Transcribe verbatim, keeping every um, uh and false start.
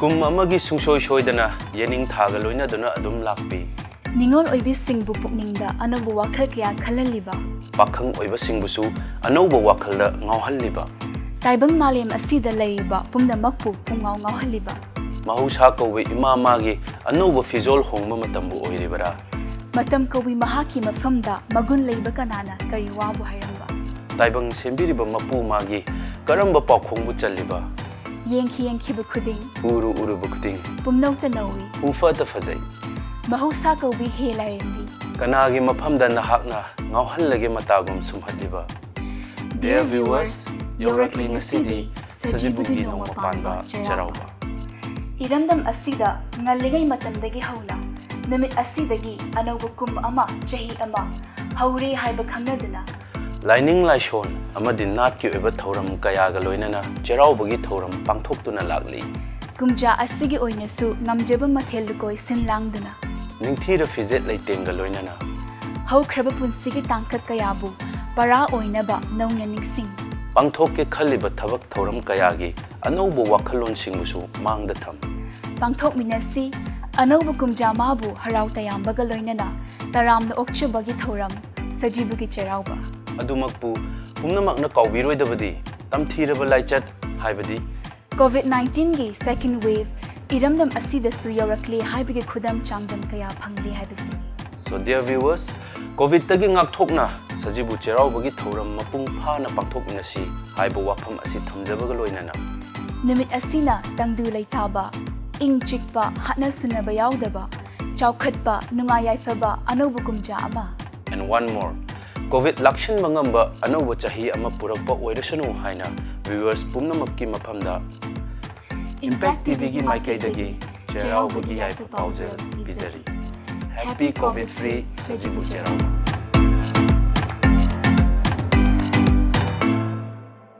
ꯀꯨꯝ ꯑꯃꯒꯤ ꯁꯨꯡꯁꯣꯏ ꯁꯣꯏꯗꯅ ꯌꯦꯅꯤꯡꯊꯥꯒ ꯂꯣꯏꯅꯗꯨꯅ ꯑꯗꯨꯝ ꯂꯥꯛꯄꯤ꯫ ꯅꯤꯉꯣꯜ ꯑꯣꯏꯕꯤꯁꯤꯡꯕꯨ ꯄꯨꯛꯅꯤꯡꯗ ꯑꯅꯧꯕ ꯋꯥꯈꯜ ꯀꯌꯥ ꯈꯜꯍꯜꯂꯤꯕ꯫ ꯄꯥꯈꯪ ꯑꯣꯏꯕꯁꯤꯡꯕꯨꯁꯨ ꯑꯅꯧꯕ ꯋꯥꯈꯜꯗ ꯉꯥꯎꯍꯜꯂꯤꯕ꯫ ꯇꯥꯏꯕꯪ ꯃꯥꯂꯦꯝ ꯑꯁꯤꯗ ꯂꯩꯔꯤꯕ ꯄꯨꯝꯅꯃꯛꯄꯨ ꯄꯨꯡꯉꯥꯎ ꯉꯥꯎꯍꯜꯂꯤꯕ꯫ ꯃꯍꯧꯁꯥ ꯀꯧꯕ ꯏꯃꯥ ꯃꯥꯒꯤ ꯑꯅꯧꯕ ꯐꯤꯖꯣꯜ ꯍꯣꯡꯕ ꯃꯇꯝꯕꯨ ꯑꯣꯏꯔꯤꯕꯔꯥ? ꯃꯇꯝ ꯀꯧꯕꯤ ꯃꯍꯥꯛꯀꯤ ꯃꯐꯝꯗ ꯃꯒꯨꯟ ꯂꯩꯕ ꯀꯅꯥꯅ ꯀꯔꯤ ꯋꯥꯕꯨ ꯍꯥꯏꯔꯝꯕ? ꯇꯥꯏꯕꯪ ꯁꯦꯝꯕꯤꯔꯤꯕ ꯃꯄꯨ ꯃꯥꯒꯤ ꯀꯔꯝꯕ ꯄꯥꯎꯈꯣꯡꯕꯨ ꯆꯜꯂꯤꯕ? ꯌꯦꯡꯈꯤ ꯌꯦꯡꯈꯤꯕ ꯈꯨꯗꯤꯡ꯫ ꯎꯔꯨ ꯎꯔꯨꯕ ꯈꯨꯗꯤꯡ꯫ ꯄꯨꯝꯅꯧꯇ ꯅꯧꯏ꯫ ꯄꯨꯡꯐꯠꯇ ꯐꯖꯩ꯫ ꯃꯍꯧꯁꯥ ꯀꯧꯕꯤ ꯍꯦ ꯂꯥꯏꯔꯦꯝꯕꯤ꯫ ꯀꯅꯥꯒꯤ ꯃꯐꯝꯗ ꯅꯍꯥꯛꯅ ꯉꯥꯎꯍꯜꯂꯒꯦ ꯃꯇꯥꯒꯨꯝ ꯁꯨꯝꯍꯠꯂꯤꯕ? Dear viewers, ꯌꯧꯔꯛꯂꯤ ꯉꯁꯤꯗꯤ ꯁꯖꯤꯕꯨꯒꯤ ꯅꯣꯡꯃ ꯄꯥꯟꯕ ꯆꯩꯔꯥꯎꯕ꯫ ꯏꯔꯝꯗꯝ ꯑꯁꯤꯗ ꯉꯜꯂꯤꯉꯩ ꯃꯇꯝꯗꯒꯤ ꯍꯧꯅ ꯅꯨꯃꯤꯠ ꯑꯁꯤꯗꯒꯤ ꯑꯅꯧꯕ ꯀꯨꯝ ꯑꯃ, ꯆꯍꯤ ꯑꯃ ꯍꯧꯔꯦ ꯍꯥꯏꯕ ꯈꯪꯅꯗꯨꯅ ꯂꯥꯏꯅꯤꯡ ꯂꯥꯏꯁꯣꯟ ꯑꯃꯗꯤ ꯅꯥꯠꯀꯤ ꯑꯣꯏꯕ ꯊꯧꯔꯝ ꯀꯌꯥꯒ ꯂꯣꯏꯅꯅ ꯆꯩꯔꯥꯎꯕꯒꯤ ꯊꯧꯔꯝ ꯄꯥꯡꯊꯣꯛꯇꯨꯅ ꯂꯥꯛꯂꯤ꯫ ꯀꯨꯝꯖꯥ ꯑꯁꯤꯒꯤ ꯑꯣꯏꯅꯁꯨ ꯉꯝꯖꯕ ꯃꯊꯦꯜ ꯂꯨꯀꯣꯏ ꯁꯤꯟ ꯂꯥꯡꯗꯨꯅ ꯅꯤꯡꯊꯤꯔ ꯐꯤꯖꯦꯠ ꯂꯩꯇꯦꯡꯒ ꯂꯣꯏꯅꯅ ꯍꯧꯈ꯭ꯔꯕ ꯄꯨꯟꯁꯤꯒꯤ ꯇꯥꯡꯀꯛ ꯀꯌꯥꯕꯨ ꯄꯔꯥ ꯑꯣꯏꯅꯕ ꯅꯧꯅ ꯅꯤꯡꯁꯤꯡ ꯄꯥꯡꯊꯣꯛꯀꯦ ꯈꯜꯂꯤꯕ ꯊꯕꯛ ꯊꯧꯔꯝ ꯀꯌꯥꯒꯤ ꯑꯅꯧꯕ ꯋꯥꯈꯜꯂꯣꯟꯁꯤꯡꯕꯨꯁꯨ ꯃꯥꯡꯗ ꯊꯝ ꯄꯥꯡꯊꯣꯛꯃꯤꯟꯅꯁꯤ꯫ ꯑꯅꯧꯕ ꯀꯨꯝꯖꯥ ꯃꯥꯕꯨ ꯍꯔꯥꯎ ꯇꯌꯥꯝꯕꯒ ꯂꯣꯏꯅꯅ ꯇꯔꯥꯝꯅ ꯑꯣꯛꯆꯕꯒꯤ ꯊꯧꯔꯝ ꯁꯖꯤꯕꯨꯒꯤ ꯆꯩꯔꯥꯎꯕ꯫ ꯑꯗꯨꯃꯛꯄꯨ ꯄꯨꯝꯅꯃꯛꯅ ꯀꯥꯎꯕꯤꯔꯣꯏꯗꯕꯗꯤ ꯇꯝꯊꯤꯔꯕ ꯂꯥꯏꯆꯠ ꯍꯥꯏꯕꯗꯤ ꯀꯣꯚꯤꯗ ꯅꯥꯏꯟꯇꯤꯟꯒꯤ ꯁꯦꯀꯦꯟ ꯋꯦꯚ ꯏꯔꯝꯗꯝ ꯑꯁꯤꯗꯁꯨ ꯌꯧꯔꯛꯂꯦ ꯍꯥꯏꯕꯒꯤ ꯈꯨꯗꯝ ꯆꯥꯡꯗꯝ ꯀꯌꯥ ꯐꯪꯂꯦ ꯍꯥꯏꯕꯁꯤꯅꯤ꯫ So dear viewers, ꯀꯣꯚꯤꯗꯇꯒꯤ ꯉꯥꯛꯊꯣꯛꯅ ꯁꯖꯤꯕꯨ ꯆꯩꯔꯥꯎꯕꯒꯤ ꯊꯧꯔꯝ ꯃꯄꯨꯡ ꯐꯥꯅ ꯄꯥꯡꯊꯣꯛꯃꯤꯟꯅꯁꯤ ꯍꯥꯏꯕ ꯋꯥꯐꯝ ꯑꯁꯤ ꯊꯝꯖꯕꯒ ꯂꯣꯏꯅꯅ ꯅꯨꯃꯤꯠ ꯑꯁꯤꯅ ꯇꯪꯗꯨ ꯂꯩꯇꯥꯕ, ꯏꯪ ꯆꯤꯛꯄ, ꯍꯥꯠꯅ ꯁꯨꯅꯕ ꯌꯥꯎꯗꯕ, ꯆꯥꯎꯈꯠꯄ, ꯅꯨꯡꯉꯥꯏ ꯌꯥꯏꯐꯕ, ꯑꯅꯧꯕ ꯀꯨꯝꯖꯥ ꯑꯃ And one more, ꯀꯣꯚꯤꯗ ꯂꯥꯛꯁꯤꯟꯕ ꯉꯝꯕ ꯑꯅꯧꯕ ꯆꯍꯤ ꯑꯃ ꯄꯨꯔꯛꯄ ꯑꯣꯏꯔꯁꯅꯨ ꯍꯥꯏꯅ viewers ꯄꯨꯝꯅꯃꯛꯀꯤ ꯃꯐꯝꯗ Impact TVꯒꯤ ꯃꯥꯏꯀꯩꯗꯒꯤ ꯆꯩꯔꯥꯎꯕꯒꯤ ꯌꯥꯏꯐ ꯄꯥꯎꯖꯦꯜ ꯄꯤꯖꯔꯤ꯫ Happy COVID free ꯁꯖꯤꯕꯨ ꯆꯩꯔꯥꯎꯕ꯫